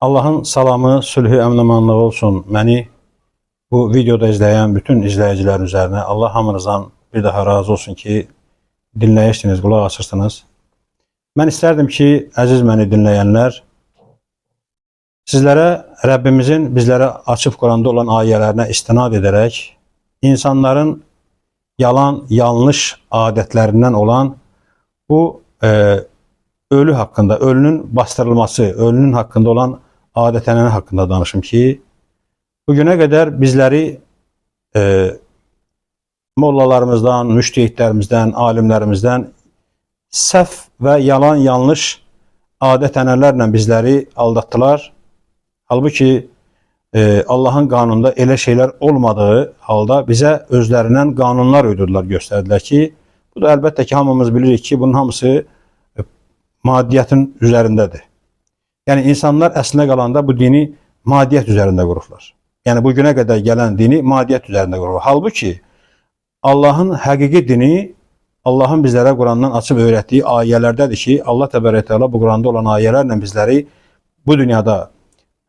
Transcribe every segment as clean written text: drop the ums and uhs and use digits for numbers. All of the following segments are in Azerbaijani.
Allahın salamı, sülhü, əmin-amanlığı olsun məni bu videoda izləyən bütün izləyicilərin üzərinə. Allah hamınızdan bir daha razı olsun ki, dinləyirsiniz, qulaq asırsınız. Mən istərdim ki, əziz məni dinləyənlər, sizlərə Rəbbimizin bizlərə açıb Quranda olan ayələrinə istinad edərək insanların yalan, yanlış adətlərindən olan bu ölü haqqında, ölünün bastırılması, ölünün haqqında olan adət-ənənə haqqında danışım ki, bugünə qədər bizləri mollalarımızdan, müştehidlərimizdən, alimlərimizdən səhv və yalan, yanlış adət-ənənələrlə bizləri aldatdılar. Halbuki Allahın qanununda elə şeylər olmadığı halda bizə özlərindən qanunlar uydurdular, göstərdilər ki, bu da əlbəttə ki, hamımız bilirik ki, bunun hamısı maddiyyatın üzərindədir. Yəni insanlar əslinə qalanda bu dini maddiyyat üzərində qurublar. Yəni bu günə qədər gələn dini maddiyyat üzərində qurublar. Halbuki Allahın həqiqi dini Allahın bizlərə Qurandan açıb öyrətdiyi ayələrdədir ki, Allah təbarək təala bu Quranda olan ayələrlə bizləri bu dünyada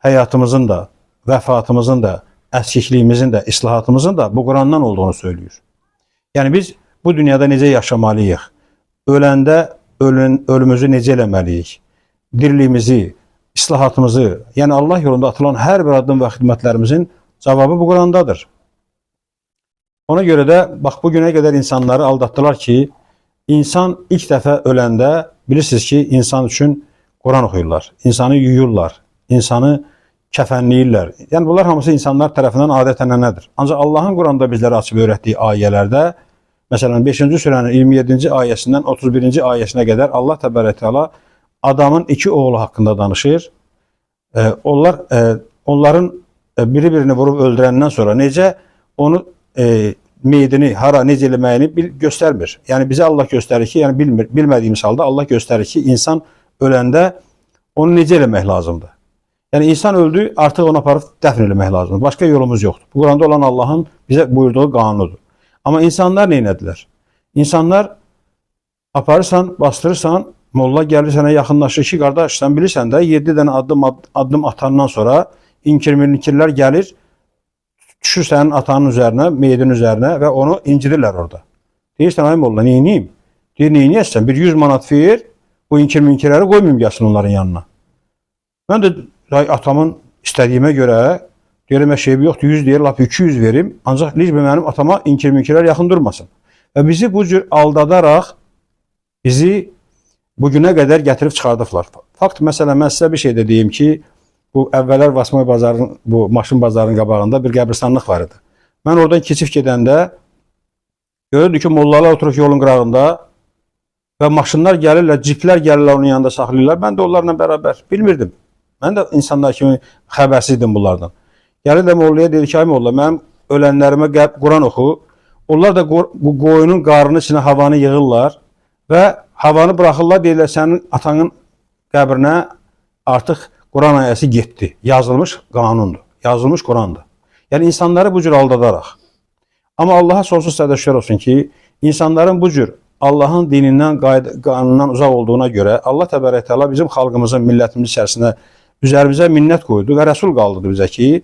həyatımızın da, vəfatımızın da, əskikliyimizin də, islahatımızın da bu Qurandan olduğunu söylüyor. Yəni biz bu dünyada necə yaşamalıyıq? Öləndə ölümümüzü necə eləməliyik? Diriliyimizi, islahatımızı, yəni Allah yolunda atılan hər bir addım və xidmətlərimizin cavabı bu Qurandadır. Ona görə də bax bu günə qədər insanları aldatdılar ki, insan ilk dəfə öləndə bilirsiniz ki, insan üçün Quran oxuyurlar, insanı yuyurlar, insanı kəfənləyirlər. Yəni bunlar hamısı insanlar tərəfindən adət-ənənədir. Ancaq Allahın Quranda bizlərə açıb öyrətdiyi ayələrdə, məsələn 5-ci surənin 27-ci ayəsindən 31-ci ayəsinə qədər Allah təbarək təala adamın iki oğlu haqqında danışır. Onlar onların biri-birini vurub öldürəndən sonra necə onu meyidini hara necə eləməyini göstərmir. Yəni bizə Allah göstərir ki, yəni bilmədiyimiz halda Allah göstərir ki, insan öləndə onu necə eləmək lazımdır. Yəni insan öldü, artıq onu aparıb dəfn eləmək lazımdır. Başqa yolumuz yoxdur. Bu Quranda olan Allahın bizə buyurduğu qanunudur. Amma insanlar nə etdilər? İnsanlar aparırsan, bastırırsan, molla gəlir sənə yaxınlaşır ki, qardaş, sən bilirsən də 7 dənə addım atandan sonra inkir-minkirlər gəlir, düşür sənin atanın üzərinə, meyidin üzərinə və onu incidirlər orada. Deyirsən, ay molla, neyniyim? Deyir, neyniyəsən? Bir 100 manat ver, bu inkir-minkirləri qoymayım gəlsin onların yanına. Mən də atamın istədiyimə görə deyirəm, şeyim yoxdur, 100 deyir, lap 200 verim, ancaq licbə mənim atama inkir-minkirlər yaxın durmasın. Və bizi bu cür aldadaraq bizi bugünə qədər gətirib çıxardıblar. Fakt, məsələn, mən sizə bir şey də deyim ki, bu əvvəllər Vasmoy bazarının, bu maşın bazarının qabağında bir qəbristanlıq var idi. Mən oradan keçib gedəndə görürdük ki, mollalar oturub yolun qırağında və maşınlar gəlirlər, ciplər gəlirlər onun yanında saxlayırlar. Mən də onlarla bərabər bilmirdim. Mən də insanlar kimi xəbərsizdim bunlardan. Gəlir də mollaya dedi ki, ay molla, mənim ölənlərimə Quran oxu. Onlar da bu qoyunun qarnının içinə havanı yığırlar və havanı buraxırlar, deyirlər, sənin atanın qəbrinə artıq Quran ayəsi getdi. Yazılmış qanundur, yazılmış Qurandır. Yəni insanları bu cür aldadaraq. Amma Allaha sonsuz sədər şükür olsun ki, insanların bu cür Allahın dinindən, qanundan uzaq olduğuna görə Allah təbarək təala bizim xalqımızın, millətimiz içərisində üzərimizə minnət qoydu və Rəsul qaldırdı bizə ki,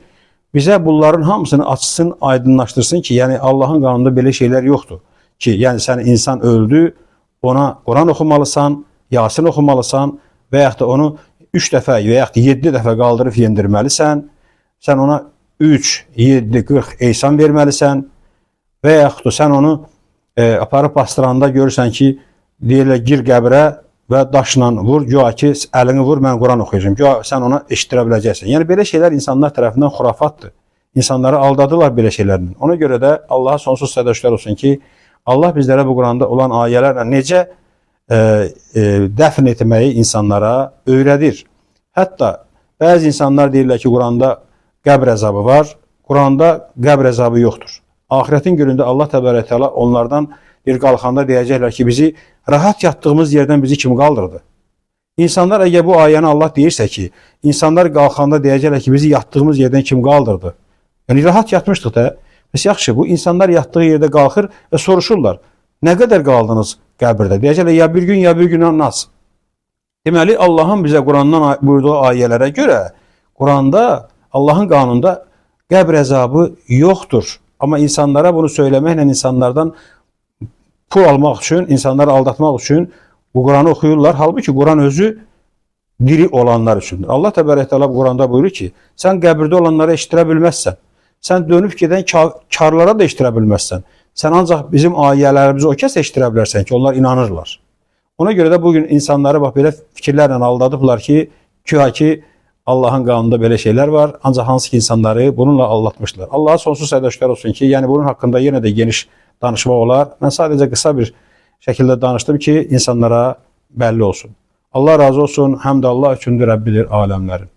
bizə bunların hamısını açsın, aydınlaşdırsın ki, yəni Allahın qanununda belə şeylər yoxdur. Ki, yəni sən insan öldü, ona Quran oxumalısan, Yasin oxumalısan və yaxud da onu 3 dəfə və yaxud da 7 dəfə qaldırıb yendirməlisən. Sən ona 3, 7, 40 eysan verməlisən və yaxud da sən onu aparıb bastıranda görürsən ki, deyirlər gir qəbrə və daşla vur, güya ki, əlini vur, mən Quran oxuyacağam. Güya sən ona eşitdirə biləcəksən. Yəni belə şeylər insanlar tərəfindən xurafatdır. İnsanları aldadılar belə şeylərlə. Ona görə də Allaha sonsuz sədər olsun ki, Allah bizlərə bu Quranda olan ayələrlə necə dəfn etməyi insanlara öyrədir. Hətta bəzi insanlar deyirlər ki, Quranda qəbr əzabı var. Quranda qəbr əzabı yoxdur. Axirətin günündə Allah təbarək təala onlardan bir qalxanda deyəcəklər ki, bizi rahat yatdığımız yerdən bizi kim qaldırdı? İnsanlar əgər bu ayəni Allah deyirsə ki, insanlar qalxanda deyəcəklər ki, bizi yatdığımız yerdən kim qaldırdı? Yəni rahat yatmışdıq da. Bəs yaxşı, bu insanlar yatdığı yerdə qalxır və soruşurlar, nə qədər qaldınız qəbirdə? Deyəcəklər, ya bir gün, ya bir gündən az. Deməli, Allahın bizə Qurandan buyurduğu ayələrə görə Quranda, Allahın qanununda qəbr əzabı yoxdur. Amma insanlara bunu söyləməklə insanlardan pul almaq üçün, insanları aldatmaq üçün bu Quranı oxuyurlar. Halbuki Quran özü diri olanlar üçündür. Allah Təbarək Təala Quranda buyurur ki, sən qəbirdə olanlara eşitdirə bilməzsən. Sən dönüb gedən karlara da eşitdirə bilməzsən. Sən ancaq bizim ayələrimizi o kəs eşitdirə bilərsən ki, onlar inanırlar. Ona görə də bugün insanları bax belə fikirlərlə aldadıblar ki, güya ki Allahın qanununda belə şeylər var, ancaq hansı ki insanları bununla aldatmışlar. Allaha sonsuz sayda şükürlər olsun ki, yəni bunun haqqında yenə də geniş danışmaq olar. Mən sadəcə qısa bir şəkildə danışdım ki, insanlara bəlli olsun. Allah razı olsun, həm də Allah üçündür Rəbbidir aləmlərin.